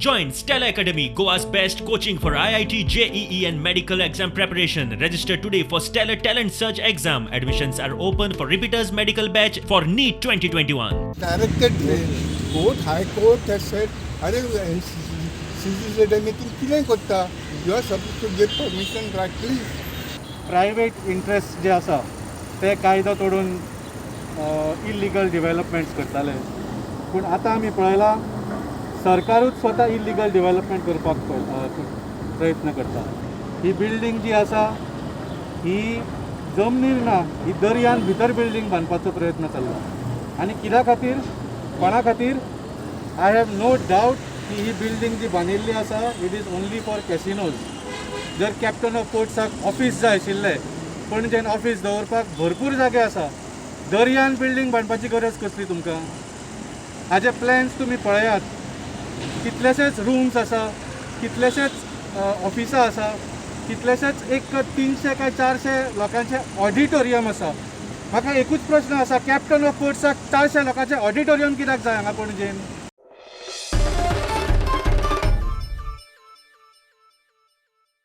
Join Stellar Academy, Goa's best coaching for IIT, JEE, and medical exam preparation. Register today for Stellar Talent Search exam. Admissions are open for repeaters medical batch for NEET 2021. Directed court, High Court has said, अरे, सीसीझेड तूं कितें करता? You are suppose to give permission rightly. Private interest जे आसा ते कायदो तोडून illegal developments करताले, पूण आतां आमी पळयलां, सरकारूच स्वता इलिगल डेव्हलपमेंट करपाक प्रयत्न करता. ही बिल्डींग जी आसा ही जमनीर ना, ही दर्यान भितर बिल्डींग बांदपाचो प्रयत्न चल्ला आनी कित्या खातीर, कोणा खातीर? I have no doubt की ही बिल्डींग जी बांदिल्ली आसा, it is only for casinos. जर कॅप्टन ऑफ पोर्ट्साक ऑफीस जाय आशिल्लें, पणजेन ऑफीस दवरपाक भरपूर जागे आसा. दर्यान बिल्डींग बांदपाची गरज कसली तुमकां? हाजे प्लॅन्स तुमी पळयात. कितलेशेच रुम्स आसा, कितलेशेच ऑफिसां आसा, कितलेशेच एक 300 काय 400 लोकांचे ऑडिटोरियम आसा. म्हाका एकूच प्रश्न आसा, कॅप्टन ऑफ पोर्ट्साक 400 लोकांचे ऑडिटोरियम कित्याक जाय हांगा पणजेन?